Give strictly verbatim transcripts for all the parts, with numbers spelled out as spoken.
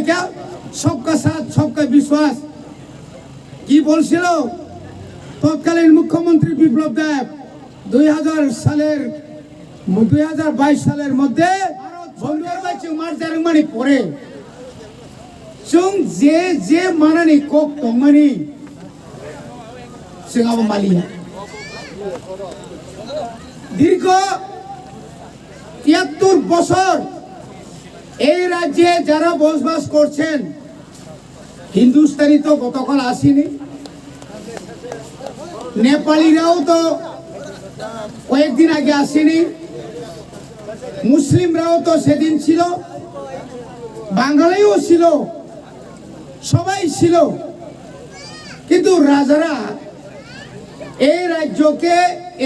क्या सबका साथ सबका विश्वास কি বলছিল তৎকালীন মুখ্যমন্ত্রী বিপ্লব দেব দুই হাজার সালের দুই হাজার বাইশ সালের মধ্যে বন্ধুর বাচ্চা মার জারুমানি পরে চুং যে যে মানানি কক তংমানি চুং আবো মালিয়া দীর্ঘ তিয়াত্তর বছর এই রাজ্যে যারা বসবাস করছেন, হিন্দুস্তানি তো গতকাল আসেনি, নেপালিরাও তো কয়েকদিন আগে আসেনি, মুসলিমরাও তো সেদিন ছিল, বাঙালিও ছিল, সবাই ছিল। কিন্তু রাজারা এই রাজ্যকে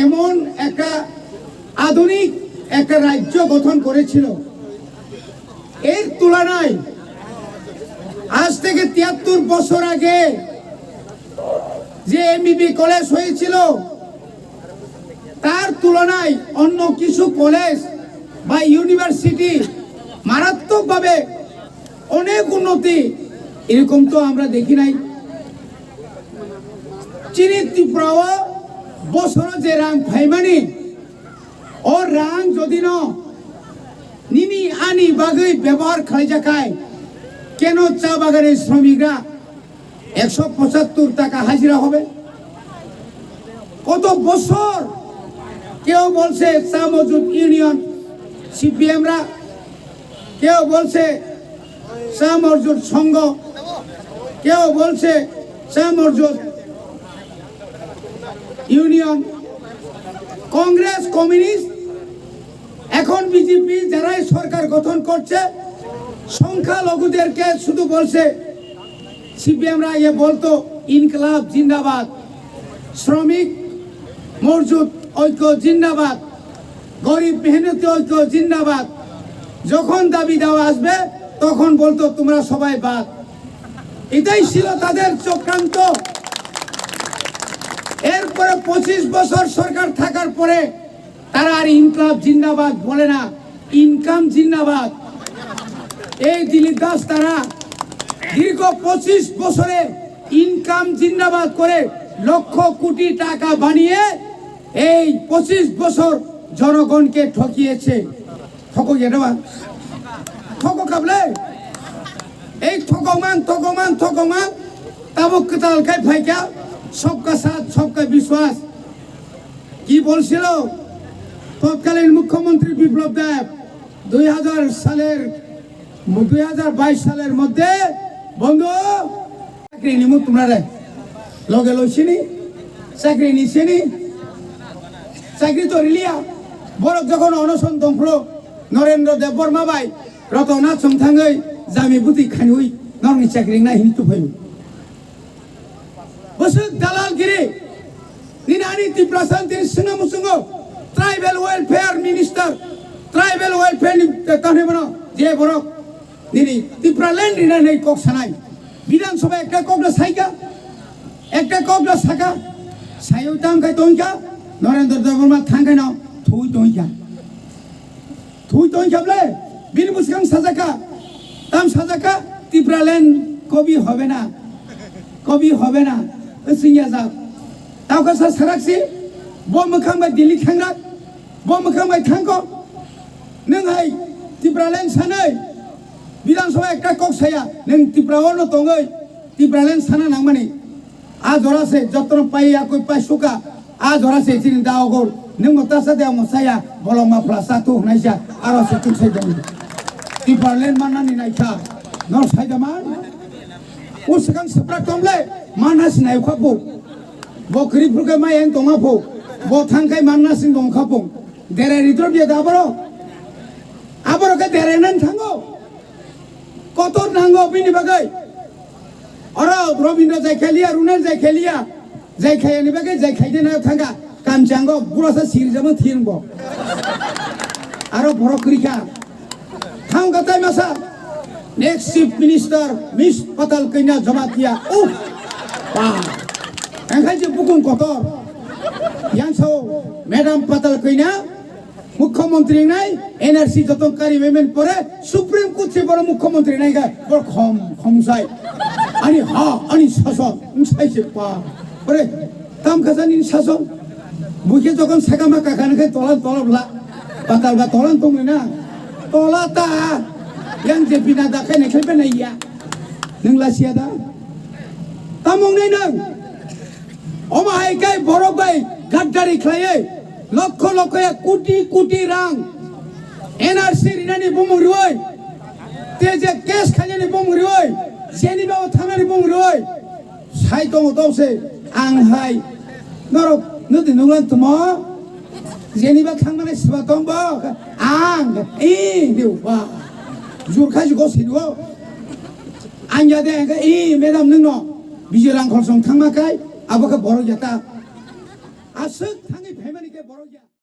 এমন একটা আধুনিক একটা রাজ্য গঠন করেছিল, এর তুলনায় আজ থেকে তিয়াত্তর বছর আগে যে এমবিবি কলেজ হয়েছিল, তার তুলনায় অন্য কিছু কলেজ বা ইউনিভার্সিটি মারাত্মকভাবে অনেক উন্নতি, এরকম তো আমরা দেখি নাই। চিনি ত্রিপুরাও বছর যে রাং ফাইমানি, ও রাং যদি ন nini ani bagwi bebohar khlaijakhai, keno cha bagani shromigra ekso pochattor taka hajira hobe? কত বছর কেউ বলছে চা মজুদ ইউনিয়ন সিপিএমরা, কেউ বলছে চা মজুদ সংঘ, কেউ বলছে চা মজুদ ইউনিয়ন, কংগ্রেস, কমিউনিস্ট, এখন বিজেপি যারাই সরকার গঠন করছে, সংখ্যালঘুদেরকে শুধু বলছে, সিপিএমরা ইয়ে বলতো ইনকলাব জিন্দাবাদ, শ্রমিক মজুদ ঐক্য জিন্দাবাদ, গরিব মেহনতি ঐক্য জিন্দাবাদ। যখন দাবি দাওয়া আসবে, তখন বলতো তোমরা সবাই বাদ। এটাই ছিল তাদের চক্রান্ত। এরপরে পঁচিশ বছর সরকার থাকার পরে তারা আর ইনকলাব জিন্দাবাদ বলে না, ইনকাম জিন্দাবাদ। এই দিলীপ দাস তারা দীর্ঘ পঁচিশ বছরে ইনকাম জিন্দাবাদ করে লক্ষ কোটি টাকা বানিয়ে এই পঁচিশ বছর জনগণকে ঠকিয়েছে। Thoko ya ba? Thoko kable? Ei thokongmang, thokongmang, thokongmang. Tabuk kwtal khai phaikha, sabka saath, sabka biswas. কি বলছিল তৎকালীন মুখ্যমন্ত্রী বিপ্লব দেব দুই হাজার সালের দুই হাজার বাইশ সালের মধ্যে বন্ধু চাকরি নিমু তোমরা রে লগে লইছিনি চাকরি নিছিনি চাকরি তো রিলিয়া বরক যখন অনশন দংফ্লো নরেন্দ্র দেব বর্মা bai রতনা চংথাঙ্গই জামি বুতি খানিউই নরনি চাকরি না হিনি তুফাইও Bwswk dalal giri. Nini ani Tiprasa tini swngo muchungo. Tribal welfare minister, tribal welfare ni tanwi bono je borok nini Tipraland rina hinwi kok sanai. Bidhan Sabha ekta kok no saika, ekta kok no saka, sayo tang khai tongkha, Narendra Debbarma thang khai no thui tongkha. Thui tong kheble, bini bwskang sajaka, tam sajaka, Tipraland কবি হবে না, কবি হবে না, singya jak. Tauka sa saraksi, bo mwkhang bai Delhi thangrak, bo mwkhang bai thangko, nwng hai Tipraland sanai, Bidhan Sabha ekta kok saya, nwng Tripura ono tongoi, Tipraland sana nangmani. A jora se jotno pai ya koi pai suka. A jora se chini da ogor. Nung mo tasa de mo saya bolong ma pla sa tu hnai sa. Aro se tuk sai dong. Tipraland mana ni nai kha. Nor sai da man. U sekarang seprak tong le. Mana si nai kha bu. Bo kri phur ke mai en tong apu. Bo thang kai mana sing dong kha bu. Dere ri drop ya da bro. Abro ke dere nan thango. Kotor nango bini bagai. Oro Robindra jai khaliya, Runal jai khaliya, jai khayani bagwi jai khaide na thanga, kamchango, burasa sirijamo thirbo. Aro borok krikha. Thang katai masa, next chief minister, Miss Patal Kanya Jamatia. Uh! Wah! Engkhaji bukung kotor. Yang so, Madam Patal Kanya, Mukhyamantri nai N R C joto kari maimen pore Supreme Court se boro mukhyamantri nai ga bor khom khom sai. Ani ha, ani sason, sai se pa. Pore tam khasa ni sason. Buke jokon sakama kakhan khe tolan tolap la. Patal ba tolan tong na. Tola ta. Yang je bina da khe ne khe na ya. Nung la sia da. Tamong nai nang. Omo hai kai borok bai gaddari khlaiwi lokho lokho ya koti koti rang N R C rinani bumung riwi, te je case khainani bumung riwi, jeni ba o thangnani bumung riwi, sai tongo tong se ang hai norok nudi nunglan tumo jeni ba thangmani siba tong bo ang i diu ba jur khai jugo sidu ang ya de ang i madam nungno biji rang khol song thangma kai abo khe borok ya ta aswk thang